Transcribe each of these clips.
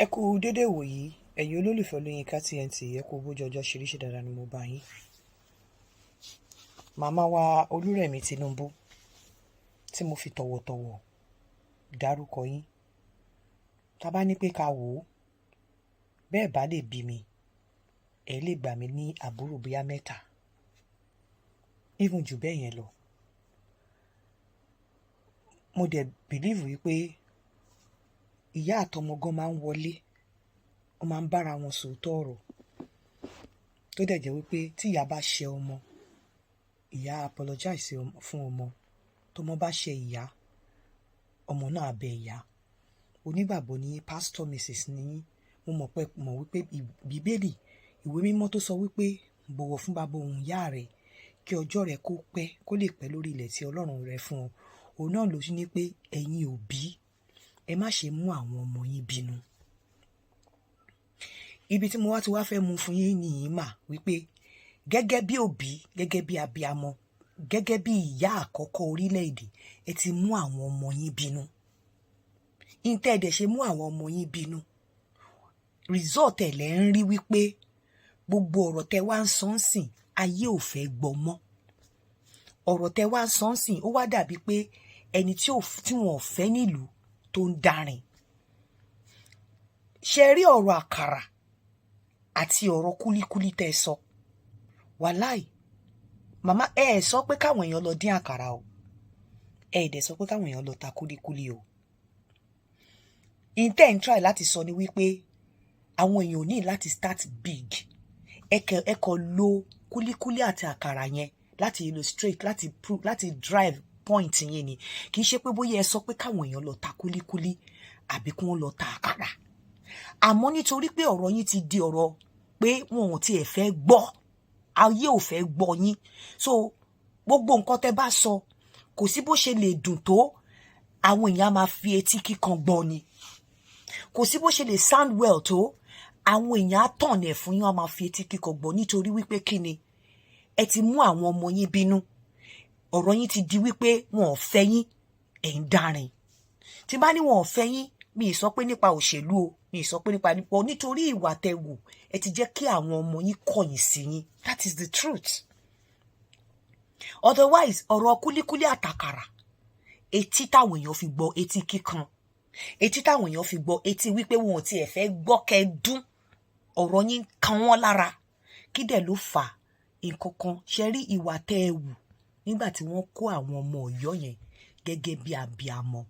Ẹ kú dédé ìwòyí, ẹ̀yin olólùfẹ́ Olóyinka TNT. Ẹ kú bójú ọjọ́ ṣe rí. Ṣe dáadáa ni mo bá yín? Màmá wa Olúrẹ̀mí Tinubu, tí mo fi tọ̀wọ̀tọ̀wọ̀ dárúkọ yín, tá bá ní pé ká wò ó, bẹ́ẹ̀ bá lè bí mi, ẹ lè gbà mí ní àbúrò bóyá mẹ́ta, even jù bẹ́ẹ̀ yẹn lọ. Mo dẹ̀ believe wípé ìyá àtọmọ gan máa ń wọlé, wọ́n máa ń bára wọn sòótọ́ ọ̀rọ̀, tó dẹ̀ jẹ́ wípé tí ìyá bá ṣe ọmọ, ìyá apologize fún ọmọ. Tọmọ bá ṣe ìyá, ọmọ náà bẹ ìyá. Onígbàgbọ́ ní, Pastor Mrs ní. Mo mọ̀ pé mọ̀ wípé Bíbélì, ìwé mímọ́ tó sọ wípé, "Bọ̀wọ̀ fún bàbá òun ìyá rẹ̀ kí ọjọ́ rẹ̀ kó pẹ́, kó lè pẹ́ lórí ilẹ̀ tí Ọlọ́run rẹ̀ fún ọ," òun náà ló ní pé ẹ̀yin òbí, ẹ má ṣe mú àwọn ọmọ yín bínú. Ibi tí mo wá ti wá fẹ́ mú fún yín nìyí mà, wípé gẹ́gẹ́ bí òbí, gẹ́gẹ́ bí abiamọ, gẹ́gẹ́ bí ìyá àkọ́kọ́ orílẹ̀-èdè, ẹ ti mú àwọn ọmọ yín bínú. Ìtẹ́ ẹ̀dẹ̀ ṣe mú àwọn ọmọ yín bínú, result ẹ̀ lẹ́ ń rí, wípé gbogbo ọ̀rọ̀ tẹ wá ń sọ ń sìn, ayé ò fẹ́ gbọ́ mọ́. Ọ̀rọ̀ tẹ wá ń sọ ń sìn, ó wá dàbí pé ẹni tí wọn ò fẹ́ nílùú tó ń darin. Ṣe rí ọ̀rọ̀ àkàrà àti ọ̀rọ̀ kúlíkúlí tẹ́ ẹ sọ? Wàláì, màmá, ẹ ẹ sọ pé káwọn èèyàn lọ dín àkàrà o, ẹ ẹ dẹ̀ sọ pé káwọn èèyàn lọ ta kúlíkúlí o. Intẹ́ ń try láti sọ ni wípé àwọn èèyàn ò ní láti start big. Ẹ kọ lo kúlíkúlí àti àkàrà yẹn láti illustrate, láti prove, láti drive point yín ni. Kì í ṣe pé bóyá ẹ sọ pé káwọn èèyàn lọ ta kúlíkúlí àbí kí wọ́n lọ ta àkàrà. Àmọ́ nítorí pé ọ̀rọ̀ yín ti di ọ̀rọ̀ pé wọn ò tiẹ̀ fẹ́ gbọ́, ayé ò fẹ́ gbọ́ yín, so gbogbo nǹkan tẹ́ bá sọ, kò sí bó ṣe lè dùn tó, àwọn èèyàn á máa fi etí kíkan gbọ́ ni. Kò sí bó ṣe lè sound well tó, àwọn èèyàn á tàn ẹ̀ fún yín, á máa fi etí kíkan gbọ́. Nítorí wípé kí ni? Ẹ ti mú àwọn ọmọ yín bínú. Ọ̀rọ̀ yín ti di wípé wọn ò fẹ́ yín, ẹ̀ ń darin. Tí bá ní wọn ò fẹ́ yín, mi ì sọ pé nípa òṣèlú o, mi ì sọ pé nípa nítorí ìwà tẹ́ wù, ẹ ti jẹ́ kí àwọn ọmọ yín kọ̀yìn sí yín. That is the truth. Otherwise, ọ̀rọ̀ kúlíkúlí àtàkàrà, etí táwọn èèyàn fi gbọ́, etí kíkan, etí táwọn èèyàn fi gbọ́, etí wípé wọn ò tiẹ̀ fẹ́ gbọ́ kẹ́ dún, ọ̀rọ̀ yín kan wọ́n lára. Kí dẹ̀ ló fà nǹkan kan? Ṣe rí ìwà tẹ́ ẹ wù nígbà tí wọ́n kó àwọn ọmọ Ọ̀yọ́ yẹn, gẹ́gẹ́ bí abiamọ,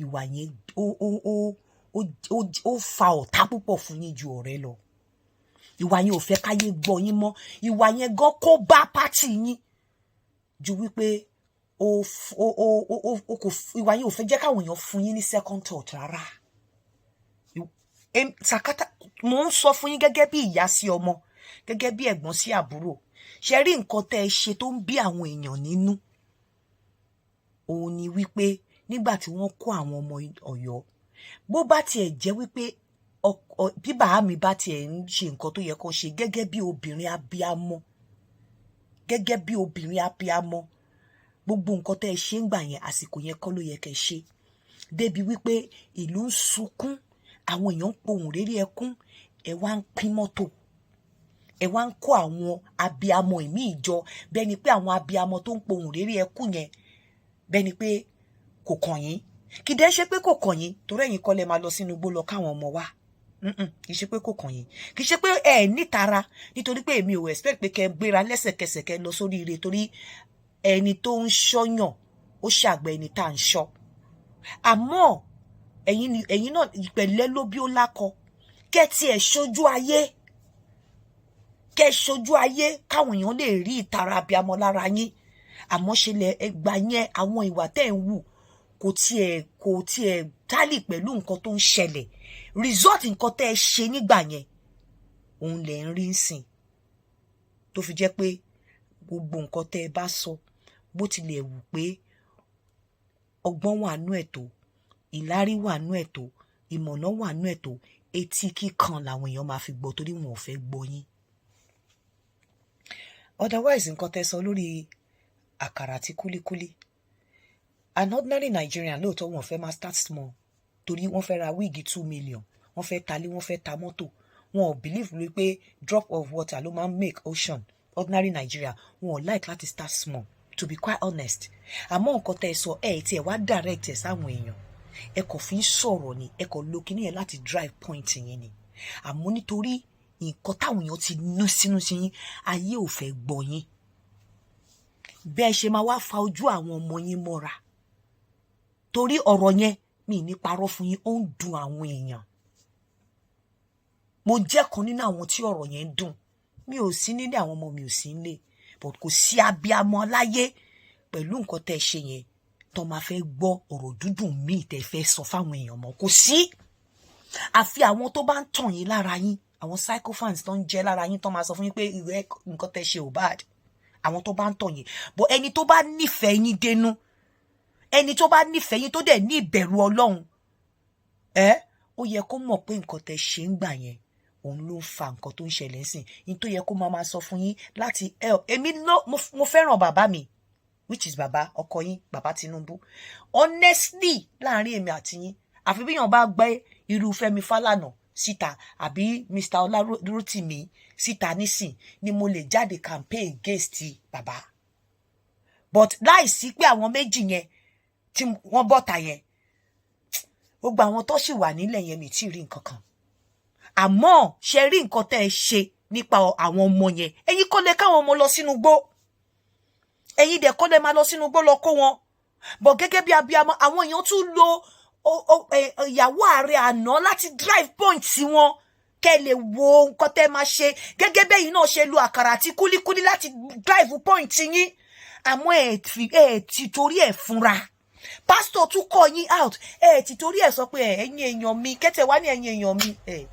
ìwà yẹn ó fa ọ̀tá púpọ̀ fún yín ju ọ̀rẹ́ lọ. Ìwà yẹn ò fẹ́ káyé gbọ́ yín mọ́. Ìwà yẹn gan kó bá party yín ju wípé ó kò, ìwà yẹn ò fẹ́ jẹ́ káwọn èèyàn fún yín ní second thought rárá. Sàkátà, mò ń sọ fún yín gẹ́gẹ́ bí ìyá sí ọmọ, gẹ́gẹ́ bí ẹ̀gbọ́n sí àbúrò. Ṣe rí nǹkan tẹ́ ẹ ṣe tó ń bí àwọn èèyàn nínú, òun ni wípé nígbà tí wọ́n kó àwọn ọmọ Ọ̀yọ́, bó bá tiẹ̀ jẹ́ wípé bí bàá mi bá tiẹ̀ ń ṣe nǹkan tó yẹ kó ṣe gẹ́gẹ́ bí obìnrin abiyamọ, gẹ́gẹ́ bí obìnrin abiyamọ, gbogbo nǹkan tẹ́ ẹ ṣe ń gbà yẹn, àsìkò yẹn kọ́ ló yẹ kẹ́ ṣe. Débi wípé ìlú ń sunkún, àwọn èèyàn ń pohùn réré ẹkún, ẹ wá ń pín mọ́tò, ẹ wá ń kó àwọn abiyamọ ìmí ìjọ, bẹ́ẹ̀ ni pé àwọn abiyamọ tó ń pohùn réré ẹkún yẹn, bẹ́ẹ̀ ni pé kò kàn yín. Kì í dẹ́ ṣe pé kò kàn yín, torí ẹ̀yin kọ́ lẹ máa lọ sínú igbó lọ káwọn ọmọ wa. Kì í ṣe pé kò kàn yín, kì í ṣe pé ẹ nítara, nítorí pé èmi ò expect pé kẹ́ gbéra lẹ́sẹ̀kẹsẹ̀ kẹ́ lọ sórí ire, torí ẹni tó ń ṣọ́yàn ó ṣàgbẹ́ ẹni tá à ń ṣọ́. Àmọ́ ẹ̀yin ẹ̀yin náà, ìpẹ̀lẹ́ ló bí ó lákọ. Kẹ́ tiẹ̀ ṣojú ayé, kẹ́ ṣojú ayé, káwọn èèyàn lè rí ìtara abiyamọ lára yín. Àmọ́ ṣe lẹ ẹgbà yẹn, àwọn ìwà tẹ́ ń wù kò tiẹ̀ tally pẹ̀lú nǹkan tó ń ṣẹlẹ̀. Result nǹkan tẹ́ ẹ ṣe nígbà yẹn, òun lẹ̀ ń rí ń sìn, tó fi jẹ́ pé gbogbo nǹkan tẹ́ ẹ bá sọ, bó tilẹ̀ wù pé ọgbọ́n wà nú ẹ̀ tó, ìlárí wà nú ẹ̀ tó, ìmọ̀nà wà nú ẹ̀ tó, etí kíkan làwọn èèyàn máa fi gbọ́, torí wọn ò fẹ́ gbọ́ yín. Otherwise, nǹkan tẹ́ sọ lórí àkàrà àti kúlíkúlí, an ordinary Nigerian, lóòótọ́ wọn fẹ́ máa start small, torí wọ́n fẹ́ ra wig 2 million, Wọ́n fẹ́ talé, wọ́n fẹ́ ta mọ́tò. Wọn ò believe wípé drop of water ló máa ń make ocean. Ordinary Nigeria, wọn ò like láti start small, to be quite honest. Àmọ́ nǹkan tẹ́ ẹ sọ, ẹ tí ẹ wá direct ẹ sáwọn èèyàn, ẹ kò fi ń sọ̀rọ̀ ni, ẹ kò lo kíní yẹn láti drive point yẹn ni. Àmọ́ nítorí nǹkan táwọn èèyàn ti nú sínú sí yín, ayé ò fẹ́ gbọ́ yín. Bẹ́ẹ̀ ṣe máa wá fa ojú àwọn ọmọ yín mọ́ra, torí ọ̀rọ̀ yẹn, mi ní parọ́ fún yín, ó ń dùn àwọn èèyàn. Mo jẹ́ kan nínú àwọn tí ọ̀rọ̀ yẹn ń dùn. Mi ò sí nílé, àwọn ọmọ mi ò sí nílé, but kò sí abiamọ láyé pẹ̀lú nǹkan tẹ́ ṣe yẹn tó máa fẹ́ gbọ́ ọ̀rọ̀ dúdùn míì tẹ́ fẹ́ sọ fáwọn èèyàn mọ́. Kò sí, àfi àwọn tó bá ń tàn yín lára yín, àwọn sycophants tó ń jẹ́ lára yín, tó máa sọ fún yín pé ìwé nǹkan tẹ́ ṣe ò bad, àwọn tó bá ń tàn yín. But ẹni tó bá nífẹ̀ẹ́ yín dénú, ẹni tó bá nífẹ̀ẹ́ yín, tó dẹ̀ ní ìbẹ̀rù Ọlọ́run, ẹ ó yẹ kó mọ̀ pé nǹkan tẹ́ ṣe ń gbà yẹn, òun ló ń fa nǹkan tó ń ṣẹlẹ̀ ń sìn yín, tó yẹ kó máa máa sọ fún yín láti ẹ. Èmi mo fẹ́ràn bàbá mi, which is bàbá ọkọ yín, bàbá Tinubu. Honestly, láàrin èmi àti yín, àfi bí yàn bá gbé irú Fẹ́mi Fálànà síta àbí Mr Ọlárótìmí síta nísìn ni mo lè jáde campaign against bàbá. But láìsí pé àwọn méjì yẹn tí wọ́n bọ́ta yẹn, gbogbo àwọn tó sì wà nílẹ̀ yẹn, mi tí ì rí nǹkan kan. Àmọ́ ṣe rí nǹkan tẹ́ ẹ ṣe nípa àwọn ọmọ yẹn, ẹ̀yin kọ́ lẹ káwọn ọmọ lọ sínú igbó, ẹ̀yin dẹ̀ kọ́ lẹ máa lọ sínú igbó lọ kó wọn bọ̀. Gẹ́gẹ́ bí abiyamọ, àwọn èèyàn tún lo ìyàwó ààrẹ àná láti drive point sí wọn, kẹ́ lè wo nǹkan tẹ́ máa ṣe, gẹ́gẹ́ bẹ́yìn náà ṣe lo àkàrà àti kúlíkúlí láti drive point yín. Àmọ́ ẹ̀ ti torí ẹ̀ fúnra pásítọ̀ tún call yín out. Ẹ̀ ti torí ẹ̀ sọ pé ẹ̀yin èèyàn mi kẹ́tẹ̀ wá ní ẹ̀yin èèyàn mi, ẹ̀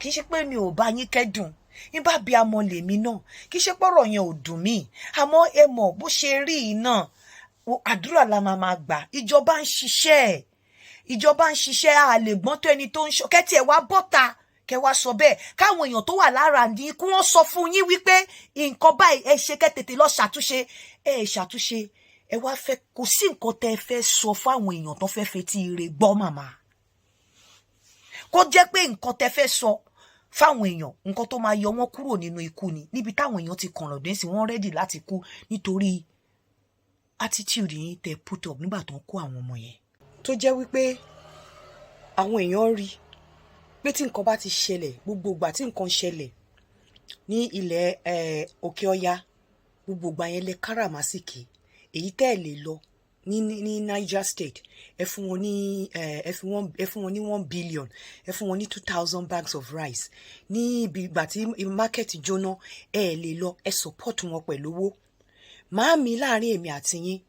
kì í ṣe pé mi ò bá yín kẹ́dùn nígbà bí amọ̀ lèmi náà, kì í ṣe pọ̀rọ̀ yẹn ò dùn mí. Àmọ́ ẹ mọ̀ bó ṣe rí i náà, àdúrà la máa máa gbà. Ìjọba ń ṣiṣẹ́, ìjọba ń ṣiṣẹ́. A lè gbọ́n tó ẹni tó ń ṣọ kẹ́tì ẹ̀ wá bọ́ta, kẹ́ wá sọ bẹ́ẹ̀, káwọn èèyàn tó wà lára ní kí wọ́n sọ fún yín wípé nǹkan báyìí ẹ ṣe, kẹ́ tètè lọ ṣàtúnṣe. Ẹ ṣàtúnṣe, ẹ wá fẹ́ kò sí nǹkan tẹ́ ẹ fẹ́ sọ fáwọn èèyàn tó fẹ́ fetí ire gbọ́. Màmá, kó jẹ́ pé nǹkan tẹ́ fẹ́ sọ fáwọn èèyàn, nǹkan tó máa yọ wọ́n kúrò nínú ikú ni. Níbi táwọn èèyàn ti kànràn dé sí, wọ́n ready láti kú nítorí attitude yín tẹ́ put up nígbà tó ń kó àwọn ọmọ yẹn. Tó jẹ́ wípé àwọn èèyàn rí pé tí nǹkan bá ti ṣẹlẹ̀, gbogbo ìgbà tí nǹkan ṣẹlẹ̀ ní ilẹ̀ òkè ọya, gbogbo ìgbà yẹn lẹ káràmásìkì èyí tẹ́ ẹ̀ lè lọ ní Niger State, ẹ fún wọn ní 1 billion, ẹ fún wọn ní 2,000 bags of rice. Ní ibi ìgbà tí market jóná, ẹ lè lọ, ẹ support wọn pẹ̀lú owó. Màámi, láàrin èmi àti yín,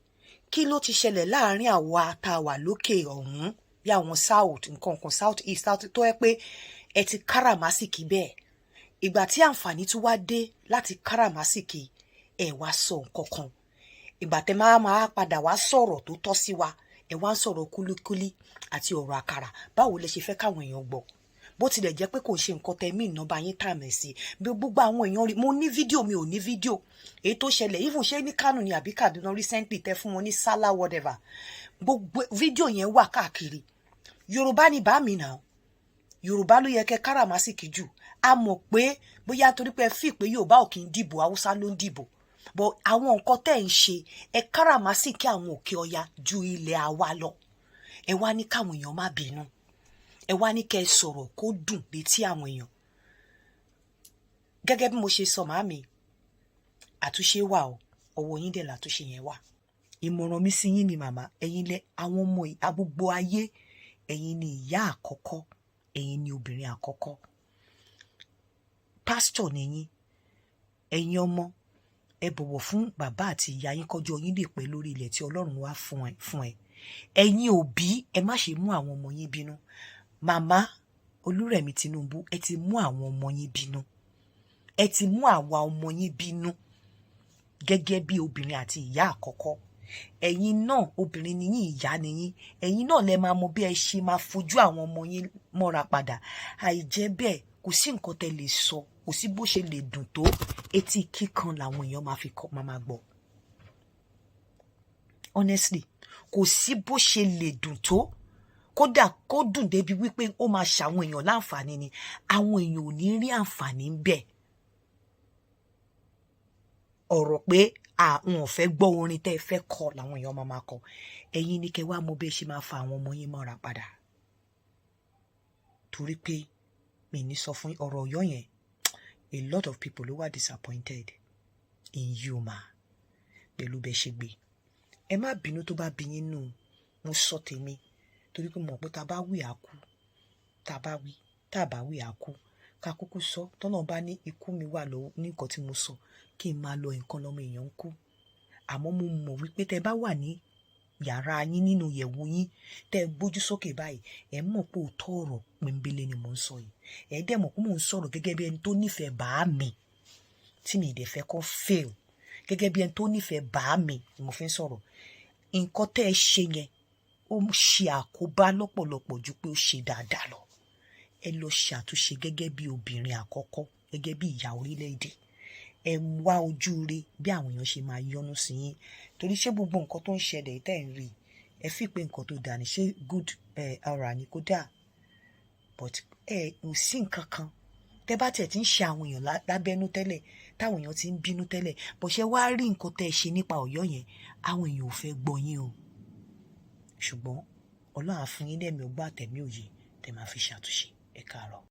kí ló ti ṣẹlẹ̀ láàrin àwa tá a wà lókè ọ̀hún, bí àwọn south nǹkan kan, south east, south, tó yẹ pé ẹ ti káràmásìkì bẹ́ẹ̀? Ìgbà tí àǹfààní tún wá dé láti káràmásìkì, ẹ wá sọ nǹkan kan. Ìgbà tẹ máa máa padà wá sọ̀rọ̀ tó tọ́ sí wa, ẹ wá ń sọ̀rọ̀ kúlíkúlí àti ọ̀rọ̀ àkàrà. Báwo lẹ ṣe fẹ́ káwọn èèyàn gbọ́? Bó tilẹ̀ jẹ́ pé kò ṣe nǹkan tẹ mí ìnàbà yín tàmì sí bí gbogbo àwọn èèyàn rí. Mo ní fídíò, mi ò ní fídíò èyí tó ṣẹlẹ̀, even ṣé ní Kánò ni àbí Kaduna recently, tẹ fún wọn ní sálá, whatever, gbogbo fídíò yẹn wà káàkiri. Yorùbá ni bá mi nà, Yorùbá ló yẹ kẹ́ káràmásìkì jù. A mọ̀ pé bóyá torí pé ẹ fi pé Yorùbá ò kì í dìbò, Haúsá ló ń dìbò, but àwọn nǹkan tẹ́ ń ṣe, ẹ káràmásìkì àwọn òkè ọya ju ilẹ̀ àwa lọ. Ẹ wá ní káwọn èèyàn má bínú, ẹ wá ní kẹ́ ẹ sọ̀rọ̀ kó dùn létí àwọn èèyàn. Gẹ́gẹ́ bí mo ṣe sọ, màámi, àtúnṣe wà o, ọwọ́ yín dẹ̀ làtúnṣe yẹn wà. Ìmọ̀ràn mi sí yín ni, màmá, ẹ̀yin lẹ àwọn ọmọ gbogbo ayé, ẹ̀yin ni ìyá àkọ́kọ́, ẹ̀yin ni obìnrin àkọ́kọ́, pásítọ̀ ni yín. Ẹ̀yin ọmọ, ẹ bọ̀wọ̀ fún bàbá àti ìyá yín, kọjọ́ yín lè pẹ́ lórí ilẹ̀ tí Ọlọ́run wá fún ẹ. Ẹ̀yin òbí, ẹ má ṣe mú àwọn ọmọ yín bínú. Màmá Olúrẹ̀mí Tinubu, ẹ ti mú àwọn ọmọ yín bínú, ẹ ti mú àwa ọmọ yín bínú. Gẹ́gẹ́ bí obìnrin àti ìyá àkọ́kọ́, ẹ̀yin náà, obìnrin ni yín, ìyá ni yín, ẹ̀yin náà lẹ máa mọ bí ẹ ṣe máa fojú àwọn ọmọ yín mọ́ra padà. Àìjẹ́ bẹ́ẹ̀, kò sí nǹkan tẹ́ lè sọ, kò sí bó ṣe lè dùn tó, etí kíkan làwọn èèyàn máa fi máa máa gbọ́. Honestly, kò sí bó ṣe lè dùn tó, kò Kódà kó dùn débi wípé ó máa ṣàwọn èèyàn láǹfààní ni, àwọn èèyàn ò ní rí àǹfààní ń bẹ̀. Ọ̀rọ̀ pé àwọn ò fẹ́ gbọ́ orin tẹ́ ẹ fẹ́ kọ làwọn èèyàn máa máa kọ. Ẹ̀yin ni kẹ́ wá mọ bí ẹ ṣe máa fa àwọn ọmọ yín mọ́ra padà, torí pé mi ní sọ fún ọ̀rọ̀ Ọ̀yọ́ yẹn, a lot of people ló wà disappointed in you, ma, pẹ̀lú bẹ́ẹ̀ ṣe gbé. Ẹ má bínú tó bá bí yín nù. Mo sọ tèmi torí pé mo mọ̀ pé tá a bá wí, á kú. Tá a bá wí, tá a bá wí, á kú. Ká kúkú sọ tọ́nà bá ní ikú mi wà lọ́wọ́ ní nǹkan tí mo sọ kí n máa lọ, nǹkan lọ́mọ èèyàn ń kú. Àmọ́ mo mọ̀ wípé tẹ bá wà ní yàrá yín, nínú yẹ̀wù yín, tẹ́ ẹ gbójú sókè báyìí, ẹ mọ̀ pé òótọ́ ọ̀rọ̀ pọ́nbélé ni mò ń sọ yìí. Ẹ dẹ̀ mọ̀ pé mò ń sọ̀rọ̀ gẹ́gẹ́ bí ẹni tó nífẹ̀ẹ́ bàá mi tí mi ì dẹ̀ fẹ́ kó fail. Gẹ́gẹ́ bí ẹni tó nífẹ̀ẹ́ bàá mi ni mo fi ń sọ̀rọ̀. Nǹkan tẹ́ ẹ ṣe yẹn, ó ṣe àkóbá lọ́pọ̀lọpọ̀ ju pé ó ṣe dáadáa lọ. Ẹ lọ ṣàtúnṣe gẹ́gẹ́ bí obìnrin àkọ́kọ́, gẹ́gẹ́ bí ìyá orílẹ̀-èdè. Ẹ wá ojú re bí àwọn èèyàn ṣe máa yọ́nú sí yín, torí ṣé gbogbo nǹkan tó ń ṣẹlẹ̀ tẹ́ ń rí, ẹ fi pé nǹkan tó dáa ni? Ṣé good aura ni? Kó dáa, but ẹ ò sí nǹkan kan tẹ́ bá tiẹ̀ ti ń ṣe àwọn èèyàn lábẹ́nú tẹ́lẹ̀, táwọn èèyàn ti ń bínú tẹ́lẹ̀ bó ṣe wá rí nǹkan tẹ́ ẹ ṣe nípa Ọ̀yọ́ yẹn, àwọn èèyàn ò fẹ́ gbọ́ yín o. Ṣùgbọ́n Ọlọ́run á fún yín lẹ́mìí ọgbọ́n àtẹ̀mí òye tẹ́ máa fi ṣàtúnṣe. Ẹ káàárọ̀.